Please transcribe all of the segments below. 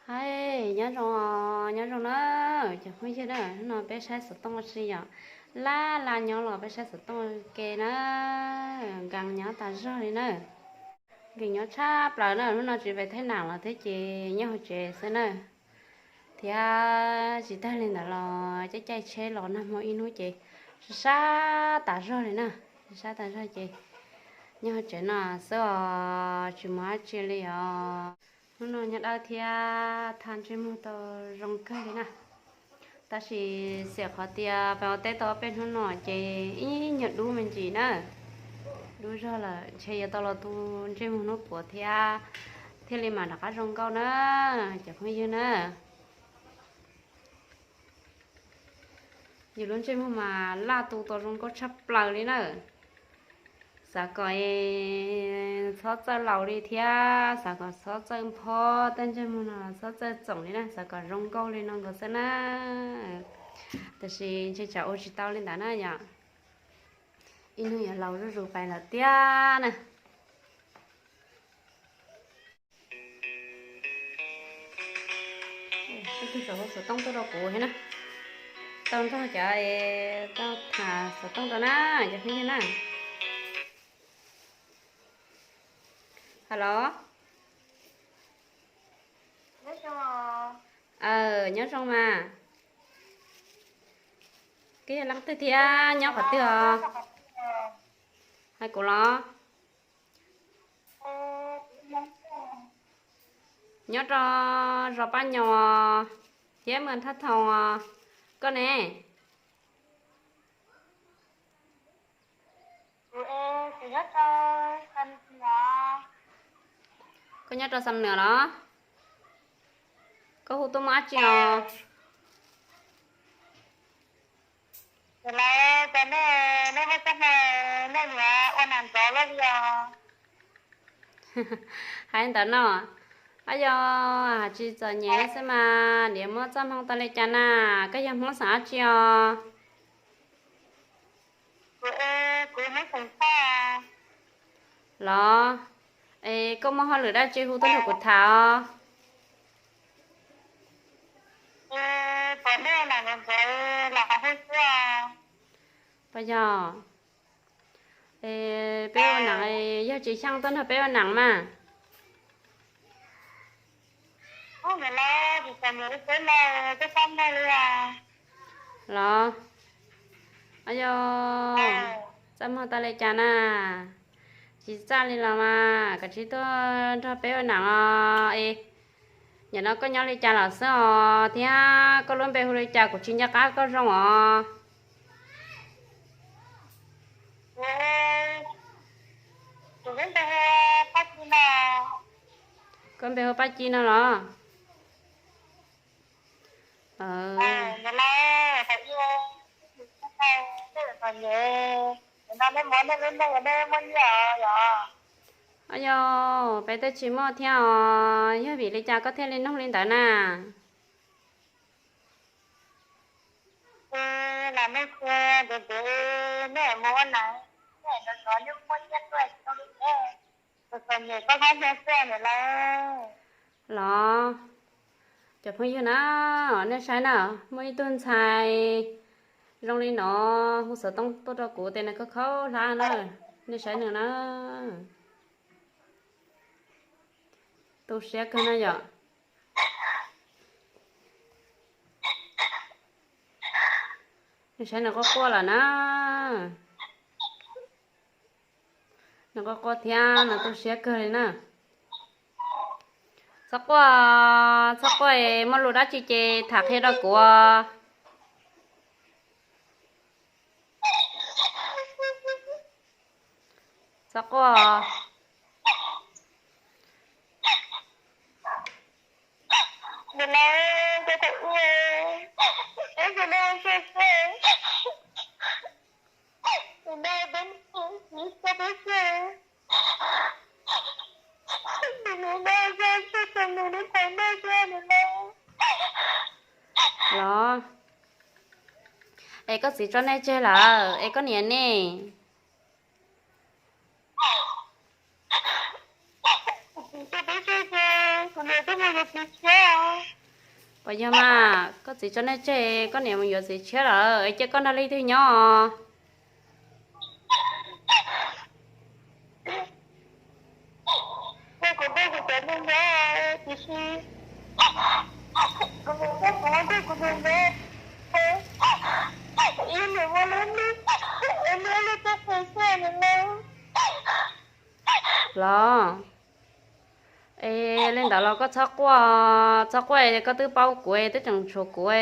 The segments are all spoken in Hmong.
Hais nyob zoo, nyob zoo na cov phooj ywg na, hnub no peb saib xov tooj ua si yom. Laj laj nyob los peb saib xov tooj ke na, nkees nyob tas zog li na. Nkees nyob tshaj plaws na, hnub no tsis pais thaj nam los thiab ces nyob hauv tsev xwb na. Thiab tsis tag li ntawd los caij caij tsheb los nag hmo ib hnub ces sab sab tas zog li na, sab sab tas zog ces nyob hauv tsev no xwb os, tsis mus dab tsi li os. Hnub no nyob dawb thiab tha ntsej muag tau zoo kawg li na. Tab sis xiam qhov tias peb ua teb tau ob peb hnub no ces ib nyuag dub me ntsis na. Dub zog lawm ntshe yuav tau los tu ntsej muag hnub puav thiab, thiaj li mam rov qab zoo nkauj na cov phooj ywg na. Yus lub ntsej muag mas laj tu tau zoo nkauj tshaj plaws li na. Xav kom txhob txawj laus li thiab xav kom txhob txawj nphob tej ntsej muag no txhob txawj txoom li na, xav kom zoo nkauj li no nkaus xwb na. Tab sis ntshe tsam ua tsis tau li ntawd na yom. Ib hnub yuav laus zuj zus pais lawm tiag na. Tus tsov hu xov tooj tuaj rau kuv thiab na. Tau nrog cov tau tham xov tooj rau na, cov phooj ywg na. Halo. Aw, nyob zoo mas. Koj yog leej twg thiab nyob qhov twg os? Hais kuv los? Nyob rau zos Paj Nyoos thiab mas Thaj Thoo os. Koj ne? Koj nyob rau Xam Nuam los? Koj hu tuaj muaj dab tsi os? Hais ntawd no, ab yog tsis txom nyem xwb mas niam muab txoj hmoo tau li cas na? Koj yog Hmoob xeem dab tsi os? Los, es koj muaj hauj lwm dab tsi hu tuaj nrog kuv tham os? Puas yog? Es peb ua nam, yog tsis xyeej tuaj nrog peb ua nam mas. Los, ab yog, txaj muag tau li cas na? Tsis txaj li los mas, koj tsis tuaj nrog peb ua nam os. Es nim no koj nyob li cas lawm xwb os, thiab koj lub npe hu li cas, kuv tsis nco qab koj zoo os. Koj npe hu Paj Ci no los? Ab yog, peb twb tsis muaj thiab os, yog vim li cas koj thiaj li nug li ntawd na? Los, cov phooj ywg na, nej saib na, muaj ib tug ntxhais zoo li no hu xov tooj tuaj rau kuv tias nws khaub khaub hlab na, nej saib nws na. Tu siab kawg na yom. Nej saib nws quaj quaj lawm na. Nws quaj quaj thiab nws tu siab kawg li na. Txhob quaj, txhob quaj, muaj lus dab tsi ces tham qhia rau kuv. Txhob quaj. Los, es koj txiv tso nej tseg lawm es koj niam ne? Puas yog mas koj txiv tso nej tseg, koj niam mus yuav txiv tshiab lawm, cia koj nrog leej twg nyob? Los, es li ntawd los koj txhob quaj, txhob quaj, koj twb paub kuv, twb tseem tshuav kuv,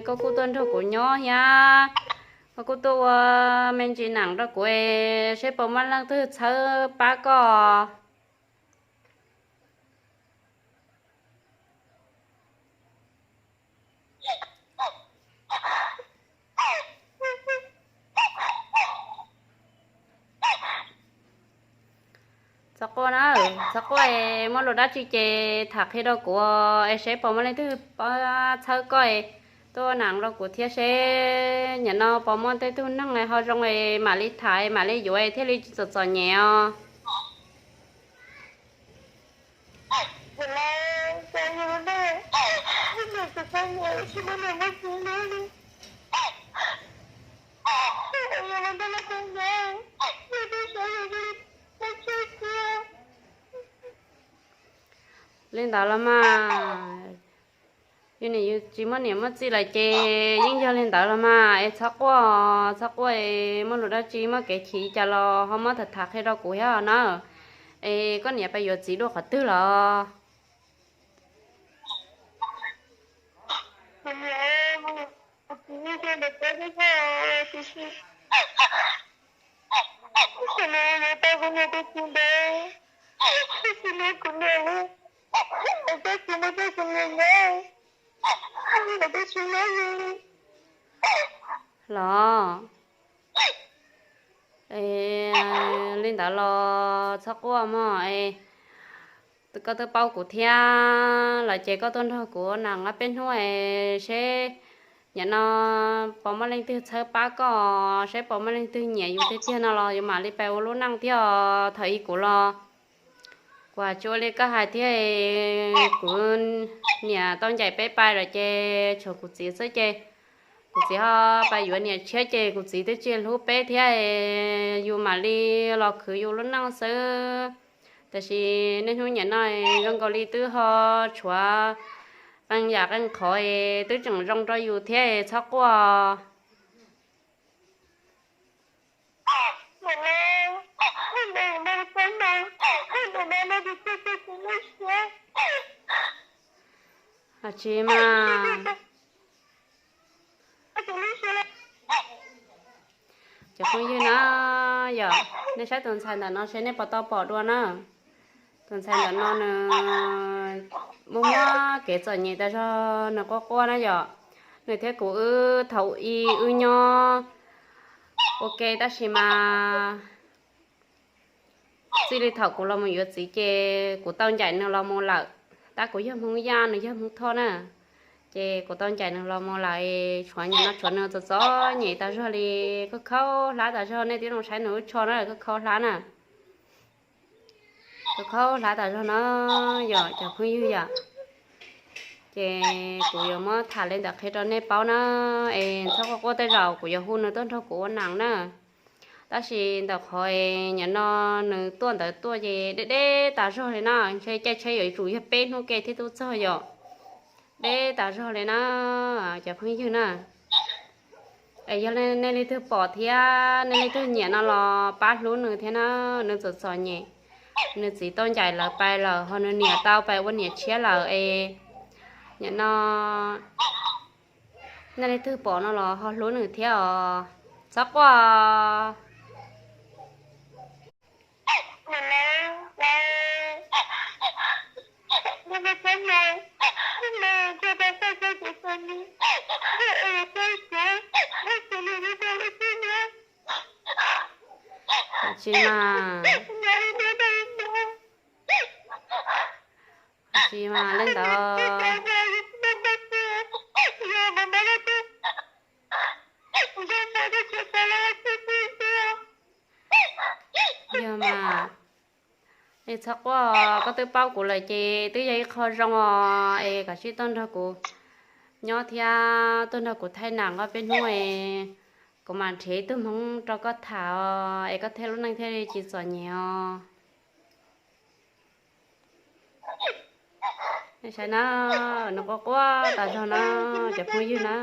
koj kuj tuaj nrog kuv nyob thiab, koj kuj tuaj ua me ntsis nam rau kuv, seb puas muaj leej twg txhawb pab koj. Txhob quaj na, txhob quaj, muaj lus dab tsi ces tham qhia rau kuv es seb puas muaj leej twg pab txhawb koj, tuaj nam rau kuv thiab seb nim no puas muaj tej tug neeg ho zoo mam li tham mam li yuav thiaj li tsis txom txom nyem os. Li ntawd los mas, yus niam yus tsis muaj niam muaj txiv lawm ces yeej yog li ntawd los mas, es txhob quaj, txhob quaj, muaj lus dab tsi muaj kev chim cas los ho muab tham tham qhia rau kuv thiab na. Es koj niam pais yuav txiv dua qhov twg los? Los, li ntawd los txhob quaj mog, koj twb paub kuv thiab los ces koj tuaj nrog kuv nam ua peb hnub es seb nim no puas muaj leej twg txhawb pab koj, seb puas muaj leej twg nyiam yus tiag tiag no los yus mam li pais ua lub neej thiab os. Thaum ub kuv los kuv tsis ua li koj hais thiab, kuv niam tau ncaim peb pais lawm ces tshuav kuv txiv xwb ces kuv txiv ho pais yuav niam tshiab ces kuv txiv twb tsis hlub peb thiab, yus mam li los khwv yus lub neej xwb. Tiam sis niaj hnub nim no zoo nkaus li twb ho tshuav qee yam qee qhov twb tseem zoo rau yus thiab, txhob quaj. Tsis mas, cov phooj ywg na, yog nej saib tus ntxhais ntawm no seb nej puas tau pom dua na. Tus ntxhais ntawm no nws muaj muaj kev txom nyem tas zog, nws quaj quaj na yom. Nws thiab kuv wb thaum ub wb nyob ua ke tab sis mas txij li thaum kuv los mus yuav txiv ces kuv tau ncaim nws los mus lawm. Tab kuv yog Hmoob Yaj, nws yog Hmoob Thoj na, ces kuv tau ncaim nws los mus lawm, tshuav nim no tshuav nws txom txom nyem tas zog li, khaub khaub hlab tas zog. Nej tib zoo saib nws lub tsho na, khaub khaub hlab na, khaub khaub hlab tas zog na, yog cov phooj ywg yom. Ces kuv yuav muab tham li ntawd qhia rau nej paub na, es txhob quaj quaj, tej zaum kuv yuav hu nws tuaj nrog kuv ua neej na. Tab sis ntawm qhov nim no nws tuaj ntawd tuaj ces deb deb tas zog li na, ntshe caij tsheb yuav tsum yog peb hnub ke thiaj tuaj txog yom. Deb tas zog li na, cov phooj ywg na. Es yog nej leej twg pom thiab nej leej twg nyiam no los pab hlub nws thiab na, nws txom txom nyem. Nws txiv tau ncaim lawv pais lawm, ho nws niam tau pais ua niam tshiab lawm es nim no nej leej twg pom no los ho hlub nws thiab os. Txhob quaj. Tsis mas, tsis mas li ntawd. Yog mas, Es txhob quaj, koj twb paub kuv lawm ces twb yog ib qho zoo os, es koj sim tuaj nrog kuv nyob thiab tuaj nrog kuv thaij nam nqoj peb hnub es kuv mam nrhiav ib tug hmoob rau koj tham os, es koj thiaj lub neej thiaj li tsis txom nyem os. Saib na, nws quaj quaj tas zog na, cov phooj ywg na.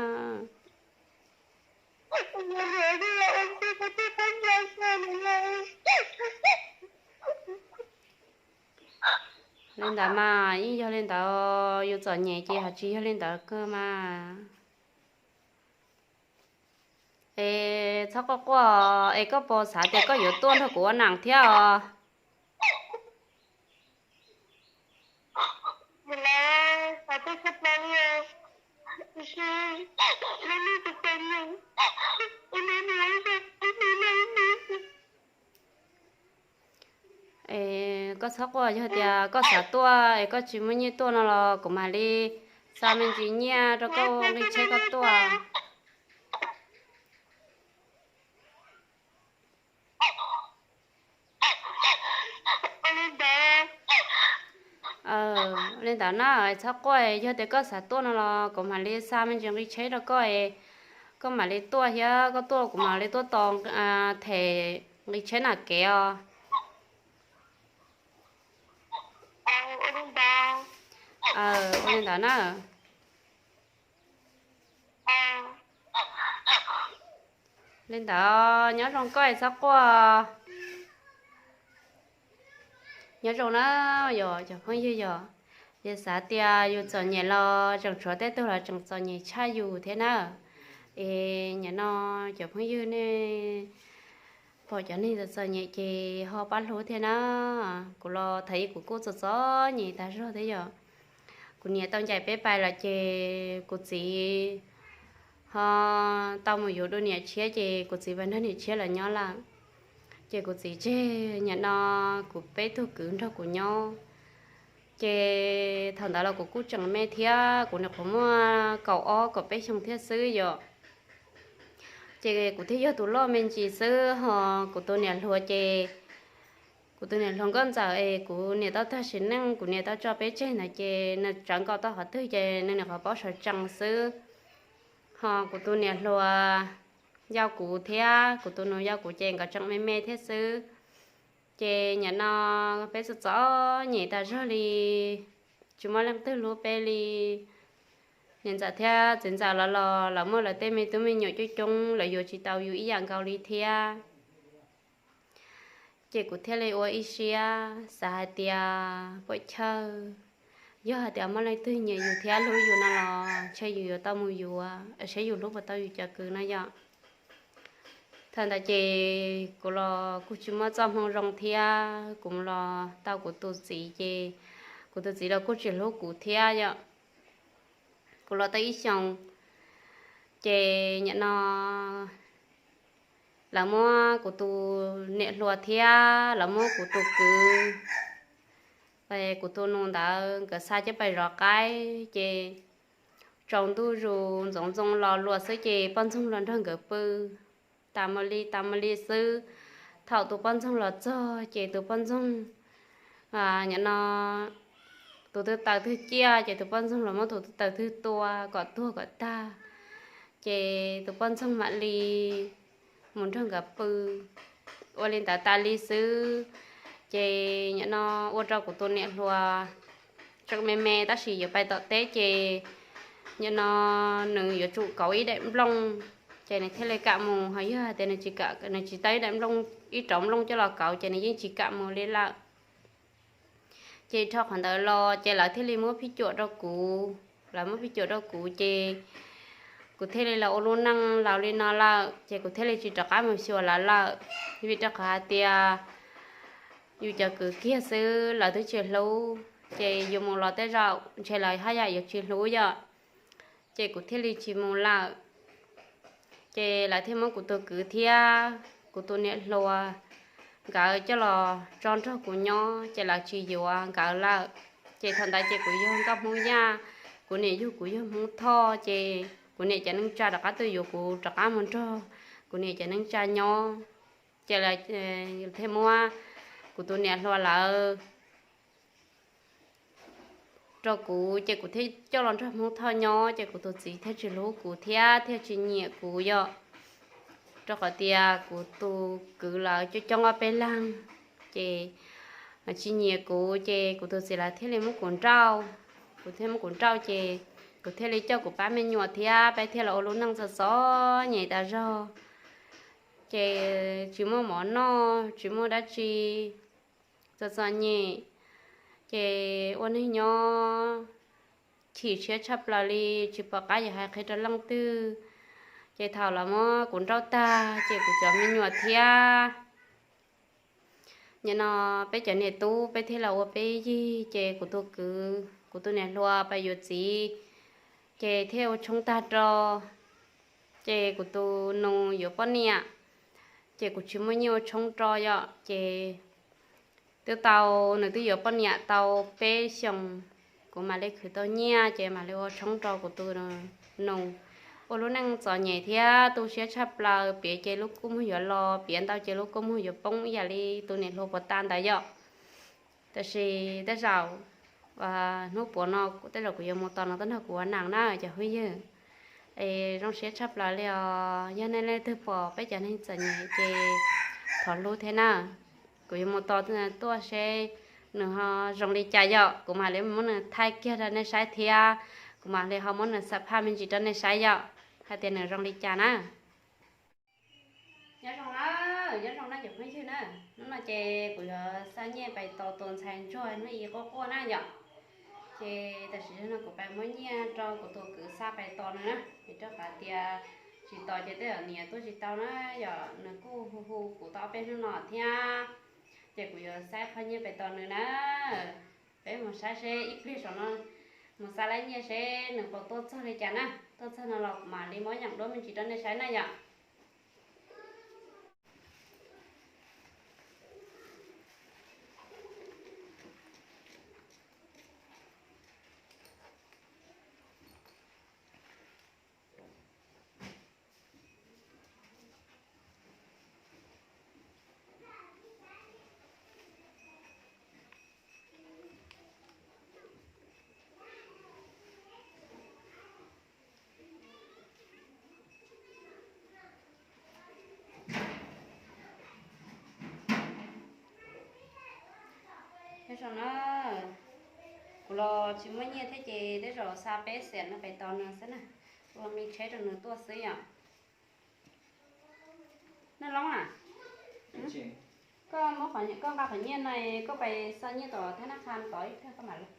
Li ntawd mas yeej yog li ntawd, yus txom nyem ces ho tsis yog li ntawd kawg mas. Es txhob quaj quaj, es koj puas xav tias koj yuav tuaj nrog kuv ua nam thiab os? Es koj txhob quaj, yog tias koj xav tuaj es koj tsis muaj nyiaj tuaj no los kuv mam li xa me ntsis nyiaj rau koj nqi tsheb koj tuaj. Li ntawd na, txhob quaj, yog tias koj xav tuaj no los kuv mam li xa me ntsis nqi tsheb rau koj es koj mam li tuaj thiab, koj tuaj kuv mam li tuaj tos them nqi tsheb nam kev os. Ua li ntawd na. Li ntawd nyob zoo koj es txhob quaj. Nyob zoo na, yog cov phooj ywg, yog yus xav tias yus txom nyem los tseem tshuav tej tug los tseem txom nyem tshaj yus thiab na. Es nim no cov phooj ywg nej pom cov neeg txom txom nyem ces ho pab hlub thiab na. Kuv los thaum ub kuv kuj txom txom nyem tas zog thiab yom. Kuv niam tau ncaim peb pais lawm ces kuv txiv ho tau mus yuav dua niam tshiab ces kuv txiv pais nrog niam tshiab lawm nyob lawm. Ces kuv txiv tseg nim no kuv peb tug kwv nrog kuv nyob. Ces thaum ntawd los kuv kuj tseem me thiab, kuv nyuam qhuav muaj kaum ob kaum peb xyoo thiab xwb yom. Ces kuv thiaj yog tus loj me ntsis xwb ho kuv tus niam hluas ces kuv tus niam hluas nkauj ntxawm es kuv niam tau tag sim neej kuv niam tau tso peb tseg ntawd ces nws tsawv nkaus tau qhov twg ces nws nyuam qhuav paub sawv tsees xwb. Ho kuv tus niam hluas yau kuv thiab kuv tus nus yau kuv ces nkawd tseem me me thiab xwb. Ces nim no peb txom txom nyem tas zog li, tsis muaj leej twg hlub peb li. Niam ntxawm thiab txiv ntxawm los los lawv muaj lawv tej me tub me nyuam coob coob, lawv yuav tsis tau yus ib yam nkaus li thiab. Ces kuv thiaj li ua ib siab xav hais tias puam chawj, yog hais tias muaj leej twg nyiam yus thiab hlub yus no los ntshe yus yuav tau mus yuav, saib yus hlub puas tau yus cov kwv no yom. Thaum ntawd ces kuv los kuj tsis muaj txoj hmoo zoo thiab, kuv los tau kuv tus txiv ces kuv tus txiv los kuj tsis hlub kuv thiab yom. Kuv los tau ib xyoos ces nim no lawv muab kuv tus niam hluas thiab lawv muab kuv tus kwv, kuv tus nus ntawd nkawd xa coj pais zov qaib ces tsaus ntuj zus ntxoov ntxoo los luas xwb ces poj ntxoog los nrog nkawd pw tas mus li tas mus li xwb. Thaum tus poj ntxoog los txog ces tus poj ntxoog nim no tus twg taws twg ciaj ces tus poj ntxoog los muab tus twg taws twg tua kom tuag kom tag. Ces tus poj ntxoog mam li mus nrog nkawd pw. Ua li ntawd tas li xwb. Ces nim no ua rau kuv tus niam hluas tseem me me tab sis yuav pais tom teb ces nim no nws yuav tsum kauv ib daim nplooj, ces nws thiaj li kam mus. Ho yog hais tias nws tsis kam, nws tsis tau ib daim nplooj, ib rov nplooj coj los kauv ces nws yeej tsis kam mus li lawm. Ces dhau qhov ntawd los ces lawv thiaj li muab phij cuam rau kuv. Lawv muab phij cuam rau kuv ces kuv thiaj li los ua lub neej laus li no lawm ces kuv thiaj li tsis rov qab mus xyuas lawv lawm. Vim rau qhov hais tias yus cov kwv kiag xwb lawv twb tsis hlub ces yus mus los tej zaum ntshe lawv haj yam yuav tsis hlub yom. Ces kuv thiaj li tsis mus lawm. Ces lawv thiaj muab kuv tus kwv thiab kuv tus niam hluas nkawd coj los tso nrog kuv nyob ces lawv tsis yuav nkawd lawm. Ces thaum ntawd ces kuv yog nkauj Hmoob Yaj, kuv niam yug kuv yog Hmoob Thoj ces kuv niam cov neej tsa rov qab tuaj yuav kuv rov qab mus nrog kuv niam cov neej tsa nyob. Ces lawv thiaj muab kuv tus niam hluas lawv rau kuv ces kuv thiaj coj los nrog Hmoob Thoj nyob ces kuv tus txiv thiaj tsis hlub kuv thiab thiaj tsis nyiam kuv yom. Rau qhov tias kuv tus kwv lawv coob coob ob peb leeg, ces tsis nyiam kuv ces kuv tus txiv lawv thiaj li muab kuv nrauj. Kuv thiaj muab kuv nrauj ces kuv thiaj li coj kuv pab me nyuam thiab peb thiaj los ua lub neej txom txom nyem tas zog. Ces tsis muaj mov noj tsis muaj dab tsi, txom txom nyem. Ces ua neeg nyob chim siab tshaj plaws li, tsis pom qab yuav hais qhia rau leej twg. Ces thaum lawv muab kuv nrauj tag ces kuv cov me nyuam thiab nim no peb cov niam tub peb thiaj los ua peb yig, ces kuv tus kwv kuv tus niam hluas pab yuav txiv, ces thiaj ua tshoob tag rau. Ces kuv tus nus yuav poj niam, ces kuv tsis muaj nyiaj ua tshoob rau yom, ces twb tau, nws twb yuav poj niam tau peb xyoos, kuv mam li khwv tau nyiaj ces mam li ua tshoob rau kuv tus nus. Ua lub neej txom nyem thiab tu siab tshaj plaws, piav ces lub kua muag yuav los, piav ntau ces lub kua muag yuav poob ib yam li tus niam hluas puag ta ntawd yom. Tab sis tej zaum hnub puav no tej zaum kuv yuav mus tos nws tuaj nrog kuv ua neej na cov phooj ywg. Es zoo siab tshaj plaws li os, yog nej leej twg pom peb cov neeg txom nyem ces thov hlub thiab na. Kuv yuav mus tos tuaj seb nws ho zoo li cas yom, kuv mam li muab nws thaij kiag rau nej saib thiab kuv mam li ho muab nws xam phaj me ntsis rau nej saib yom, hais tias nws zoo li cas na. Nyob zoo na, nyob zoo na cov phooj ywg na. Hnub no ces kuv yuav xa nyiaj pais tos tus ntxhais ntsuag hnub i quaj quaj na yom. Ces tam sim no kuv pais muab nyiaj rau kuv tus kwv xa pais tos nws na, vim rau qhov tias tsis tos ces tej zaum nws yuav tuaj tsis tau na yom, nws kuj hu hu kuv tau ob peb hnub no thiab. Ces kuv yuav xa qhov nyiaj pais tos nws na. Peb mus saib seb ib pliag saum no, mus xa lab nyiaj seb nws puas tuaj txog li cas na. Tuaj txog no los kuv mam li muab yeem duab me ntsis rau nej saib na yom. Tej zaum na, kuv los tsis muaj nyiaj thiab ces tej zaum xa peb xees no pais tos nws xwb na, ua me tsheb rau nws tuaj xwb yom. Noj Loob a, koj muab, koj nqa qhov nyiaj no koj pais xa nyiaj tom thab nab qha tod ib pliag koj mam los.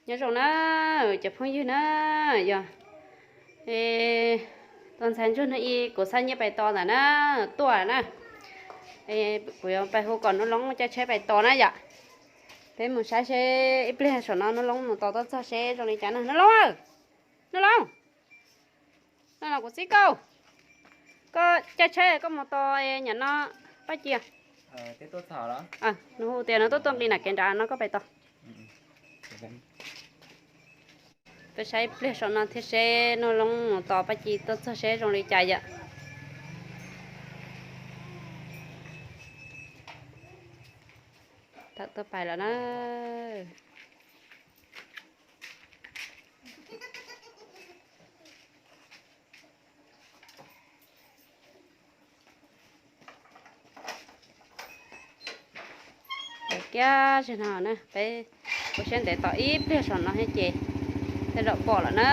Nyob zoo na cov phooj ywg na, yog tus ntxhais ntsuag no ib kuv xa nyiaj pais tos ntawm na, tuaj na. Kuv yuav pais hu kom Nub Loob caij tsheb pais tos na yom. Peb mus saib seb ib pliag saum no Nub Loob mus tos tuaj txog seb zoo li cas na. Nub Loob, Nub Loob, no los kuv txib koj, koj caij tsheb koj mus tos nyam no Paj Ci. Nws hu tias nws tuaj tuaj nqis nram kev nrad no koj pais tos. Peb saib ib pliag saum no thiab seb Nub Loob mus tos Paj Ci tuaj txog seb zoo li cas yom. Tawm tuaj pais lawm na. Kiag zig no na, peb ua siab ntev tos ib pliag saum no thiab ces tej zaum pom lawm na.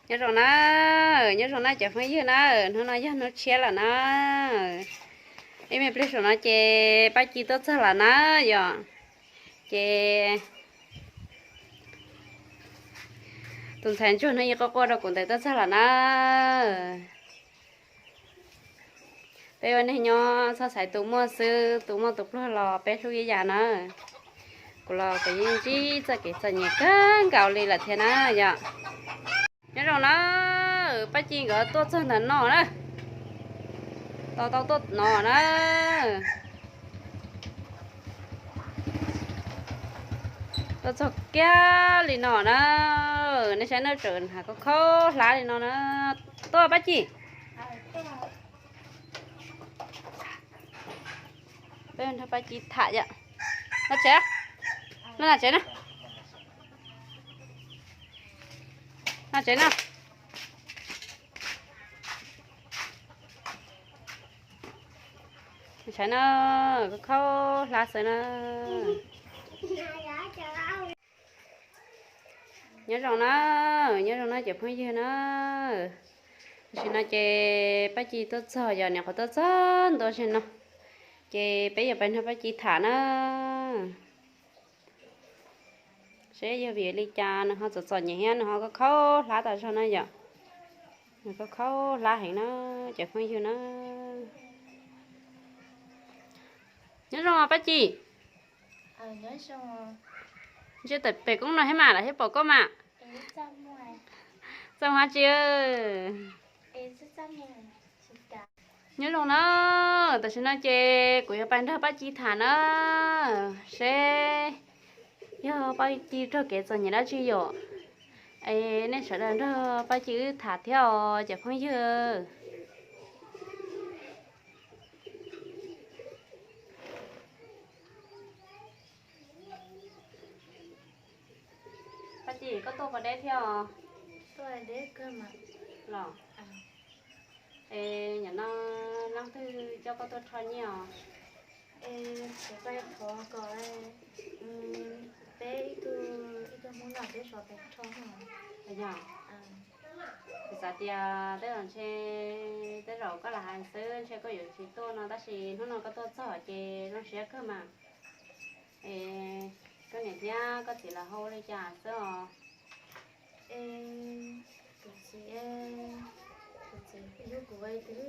Nyob zoo na, nyob zoo na cov phooj ywg na, hnub no yog hnub tshiab lawm na. Ib me pliag saum no ces Paj Ci tuaj txog lawm na yom. Ces tus ntxhais ntsuag no yeej quaj quaj rau kuv ntawd tuaj txog lawm na. Peb ua neeg nyob txhob xaiv tus muaj xwb, tus muaj tus pluag los peb hlub ib yam na. Kuv los kuv yeej ntsib txoj kev txom nyem kawg nkaus li lawm thiab na yom. Nyob zoo na, Paj Ci nkawd tuaj txog ntawm no na, tos tau tuaj no na. Tuaj txog kiag li no na, nej saib na, tseem hnav khaub khaub hlab li no na. Tuaj Paj Ci, peb nrog Paj Ci tham yom. Los tsev, los tsev na, los tsev na. Saib na, khaub khaub hlab xwb na. Nyob zoo na, nyob zoo na cov phooj ywg na. Tam sim no ces Paj Ci tuaj txog, yog niam qhuav tuaj txog ntua zig no, ces peb yuav pais nrog Paj Ci tham na. Seb yog vim li cas nws ho txom txom nyem thiab nws ho khaub khaub hlab tas zog na yom. Nws khaub khaub hlab heev na, cov phooj ywg na. Nyob zoo Paj Ci. Ntsia tawm pem koob no thiab mas, lawv thiaj pom koj mas. Txaj muag tsis. Nyob zoo na, tam sim no ces kuv yuav pais nrog Paj Ci tham na, seb yog Paj Ci raug kev txom nyem dab tsi yom. Es nej sawv daws nrog Paj Ci wb tham thiab os cov phooj ywg. Paj Ci, koj tuaj puas deb thiab os? Los, es nim no leej twg coj koj tuaj rho nyiaj os? Peb ib tug, ib tug Hmoob no peb sov tes rho. Yog, kuv xav tias tej zaum ntshe, tej zaum koj lam hais xwb ntshe koj yuav tsis tuaj no, tab sis hnub no koj tuaj txog ces zoo siab kawg mas. Es koj niam thiab koj txiv lawv ho ua li cas xwb os? Es kuv txiv, kuv txiv hlub kuv, twb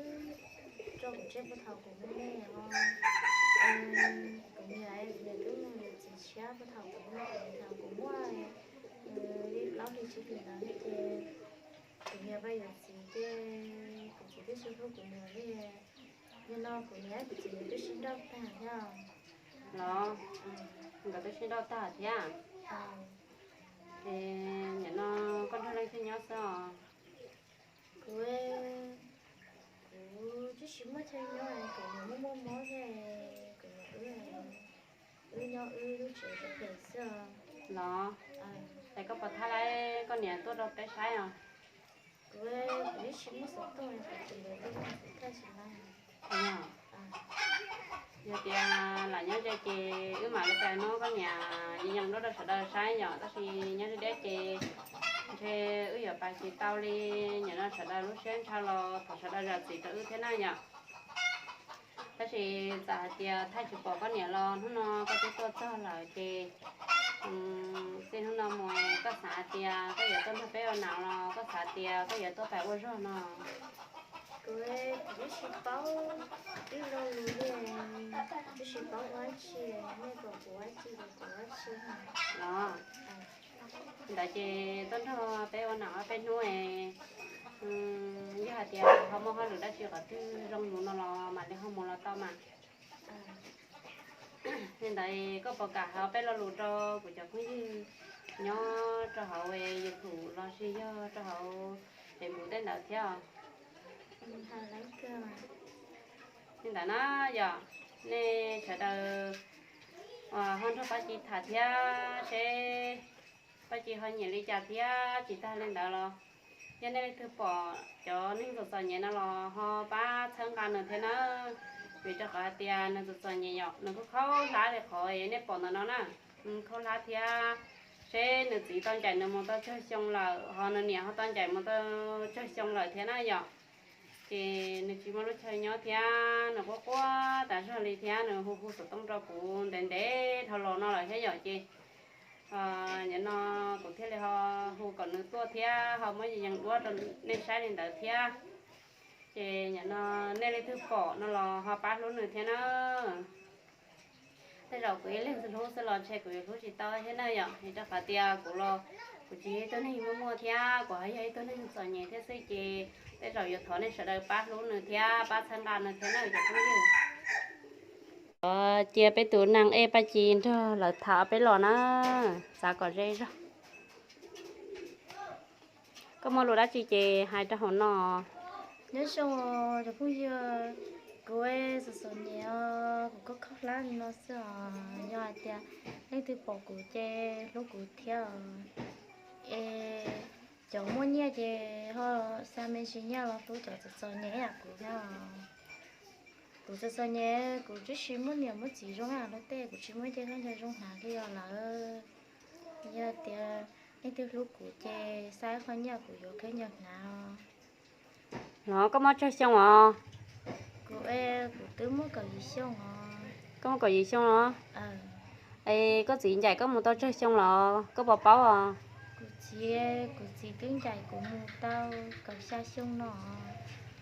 tso kuv tseg puag thaum kuv me me os. Kuv niam, kuv niam twb mus yuav txiv tshiab puag thaum kuv me me, thaum kuv muaj li plaub hlis tsib hlis ntawd ces kuv niam pab yuav txiv ces kuv txiv twb tsis hlub kuv niam li. Nim no kuv niam kuv txiv nkawd twb sib nrauj tag thiab. Los, nkawd twb sib nrauj tag thiab. Es nim no koj nrog leej twg nyob xwb os? Kuv, kuv twb tsis muaj chaw nyob, kuv niam muaj muaj mob thiab, kuv niam wb, wb nyob wb lub tsev phem phem xwb os. Los, es koj puas thab laib koj niam tuaj rau peb saib os? Kuv, kuv twb tsis muaj xov tooj, kuv txiv nkawd tuaj muaj xov tooj tsis laib. Yog tias lam nyob ze ces wb mam li pais muab koj niam yees duab rau sawv daws saib yom, tab sis nyob ze deb ces ntshe wb yuav pais tsis tau li. Nim no sawv daws lub siab ntshaw los thov sawv daws zam txim rau wb thiab na yom. Tab sis txawm hais tias thaij tsis pom koj niam los hnub no koj twb tuaj txog lawm ces txij hnub no mus koj xav hais tias koj yuav tuaj nrog peb ua nam los koj xav tias koj yuav tuaj pais ua zog no? Kuv, kuv twb tsis paub ib lo lus li, kuv twb tsis paub ua dab tsi, nej kom kuv ua dab tsi ces kuv ua dab tsi los. Li ntawd ces tuaj nrog peb ua nam ob peb hnub es yog hais tias ho muaj hauj lwm dab tsi qhov twg zoo mus no los mam li ho mus los tau mas. Li ntawd koj puas kam hais ob peb lo lus rau kuv cov phooj ywg nyob rau hauv YouTube los sis yog rau hauv Facebook tej ntawd thiab? Li ntawd na, yog nej sawv daws ho nrog Paj Ci tham thiab seb Paj Ci ho nyiam li cas thiab. Tsis tag li ntawd los yog nej leej twg pom cov neeg txom txom nyem no los ho pab txhawb nqa nws thiab na, vim rau qhov hais tias nws txom txom nyem yom, nws khaub khaub hlab li qhov nej pom ntawm no na, khaub hlab thiab. Seb nws txiv tau ncaim nws mus tau tsawg xyoo lawm, ho nws niam ho tau ncaim mus tau tsawg xyoo lawm thiab na yom. Ces nws tsis muaj lub chaw nyob thiab nws quaj quaj tas zog li thiab nws hu hu xov tooj rau kuv ntev ntev dhau los no lawm thiab yom. Ces nim no kuv thiaj li ho hu kom nws tuaj thiab ho muab yees duab rau nej saib li ntawd thiab. Ces nim no nej leej twg pom no los ho pab hlub nws thiab na. Tej zaum kuv ib leeg hlub xwb los ntshe kuv yuav hlub tsis tau thiab na yom, vim rau qhov tias kuv los kuv tsis yog ib tug neeg muaj muaj thiab kuv ho yog ib tug neeg txom nyem thiab xwb ces tej zaum yuav thov nej sawv daws pab hlub nws thiab pab txhawb nqa nws thiab na cov phooj ywg. Cia peb tus neeg ej Paj Ci nrog lawv tham peb los na, xav kom ze zog. Koj muaj lus dab tsi ces hais rau hauv no. Nyob zoo cov phooj ywg, kuv txom txom nyem os, kuv koj khaub hlab li no xwb os. Yog hais tias leej twg pom kuv ces hlub kuv thiab os. Es cov muaj nyiaj ces ho xa me ntsis nyiaj los hlub cov txom txom nyem ib yam kuv thiab os. Kuv txom txom nyem, kuv twb tsis muaj niam muaj txiv zoo ib yam luag tej, kuv tsis muaj ib ce khaub ncaws zoo hnav li os lawm. Yog tias leej twg hlub kuv ces xa ib qho nyiaj kuv yuav khaub ncaws hnav. Los koj muaj tsawg xyoo os? Kuv, kuv twb muaj kaum yim xyoo os. Koj muaj kaum yim xyoo los? Es koj txiv ncaim koj mus tau tsawg xyoo los koj puas paub os? Kuv txiv, kuv txiv twb ncaim kuv mus tau kaum xya xyoo no.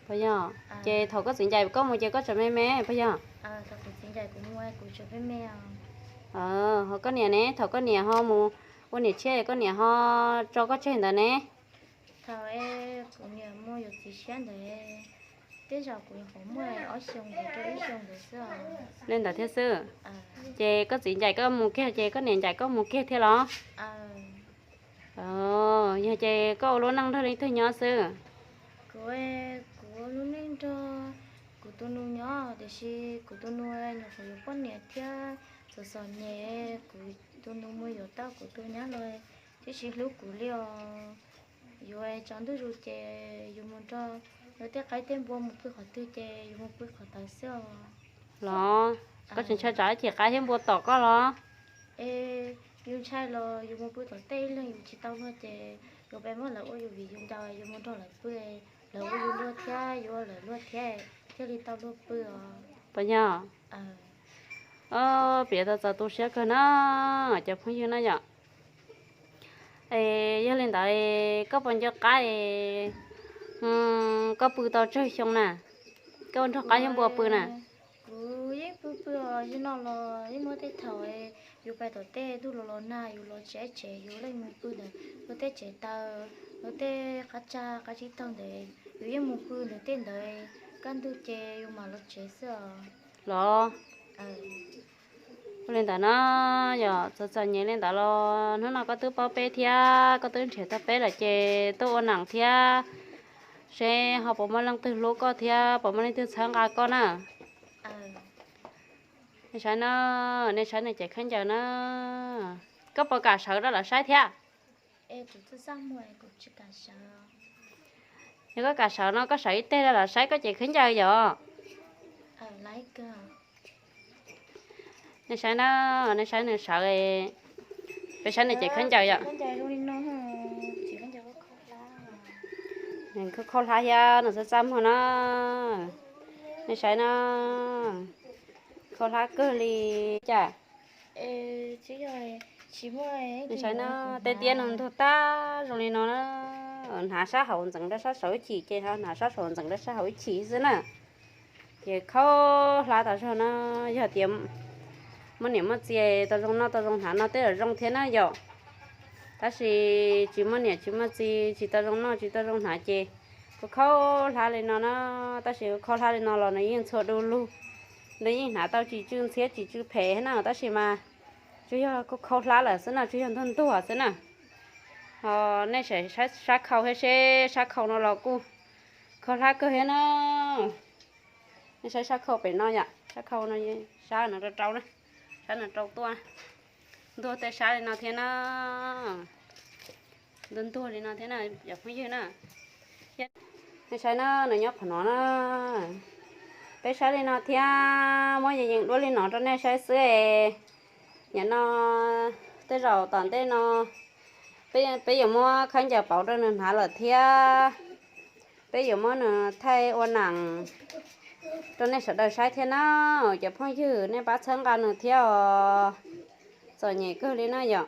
Puas yog? Ces thaum koj txiv ncaim koj mus ces koj tseem me me puas yog? Ho koj niam ne, thaum koj niam ho mus ua niam tshiab koj niam ho tso koj tseg ntawd ne? Thaum kuv niam mus yuav txiv tshiab ntawd, tej zaum kuv nyuam qhuav muaj ob xyoo ntawd rau ib xyoo ntawd xwb. Li ntawd thiab xwb. Ces koj txiv ncaim koj mus kiag ces koj niam ncaim koj mus kiag thiab los? Yog ces koj ua lub neej nrog leej twg nyob xwb? Kuv, kuv ua lub neej nrog kuv tus nus nyob, tiam sis kuv tus nus nyuam qhuav yuav poj niam thiab txom txom nyem, kuv tus nus mus yuav tau kuv tus nyab los twb tsis hlub kuv li os. Yuav tsaus ntuj zus ces yus mus nrog luag tej qaib tej npua mus pw qhov twg ces yus mus pw qhov ntawd xwb os. Los koj tsis ntshai tsam ib chim qaib thiab npua tom koj los? Es yus ntshai los yus mus pw tom tej ib leeg yus tsis tau luag ces yus pem muab lawv ua yus viv yus ncaus, yus mus nrog lawv pw, lawv ua yus luag thiab yus ua lawv luag thiab, thiaj li tau luag pw os. Puas yog? Piav tau txaus tu siab kawg na, cov phooj ywg na yom. Es yog li ntawd koj puas nco qab, koj pw tau tsawg xyoo na? Koj nrog qaib thiab npua pw na? Kuv yeej pw pw os, yus no los yeej muaj tej thaum yus pais tom tej ntuj los los nag yus los tsev tsev yus leej mus pw ntawm luag tej tsev taws, luag tej qab tsag qab tsib taug ntawd, yus yeej mus pw ntawm tej ntawd, kaj ntug ces yus mam los tsev xwb os. Los ua li ntawd na, yog txom txom nyem li ntawd los hnub no koj twb paub peb thiab koj twb nrhiav tau peb lawm ces tuaj ua neej thiab, seb ho puas muaj leej twg hlub koj thiab puas muaj leej twg txhawb nqa koj na. Nej saib na, nej saib nws cev khaub ncaws na. Koj puas kam sawv rau lawv saib thiab? Yog koj kam sawv no koj sawv ib teg rau lawv saib koj cev khaub ncaws yom. Nej saib na, nej saib nws sawv, peb saib nws cev khaub ncaws yom. Khaub hlab thiab nws txaj txaj muag na. Nej saib na, khaub hlab kawg li cas. Nej saib na, tej tiab no ntug tag zoo li no na, hnav sab hauv ntxeev rau sab saud ib chim ces hnav sab saud ntxeev rau sab hauv ib chim xwb na. Ces khaub hlab tas zog na, yog tias muaj niam muaj txiv tau zoo noj tau zoo hnav no tej zaum zoo thiab na yom. Tab sis tsis muaj niam tsis muaj txiv tsis tau zoo noj tsis tau zoo hnav ces kuj khaub hlab li no na. Tab sis khaub hlab li no los nws yeej txhua du lug, nws yeej hnav tau tsis tsw ntxhiab tsis tsw phem na, tab sis mas tsuas yog khaub hlab lawm xwb na, tsuas yog ntuag ntuag xwb na. Ho nej saib sab khau thiab seb sab khau no los kuj khaub hlab kawg thiab na. Nej saib sab khau pem no yom, sab khau no, sab no rau rau na, sab no rau tuaj, ntuag tej sab li no thiab na, ntuag ntuag li no thiab na cov phooj ywg na. Nej saib na, nws nyob qhov no na, peb saib li no thiab muab yees yees duab li no rau nej saib xwb. Nim no tej zaum tom ntej no peb yuav muab khaub ncaws pauv rau nws hnav lawm thiab peb yuav muab nws thaij ua neej rau nej sawv daws saib thiab na. Cov phooj ywg nej pab txhawb nqa nws thiab os, txom nyem kawg li na yom.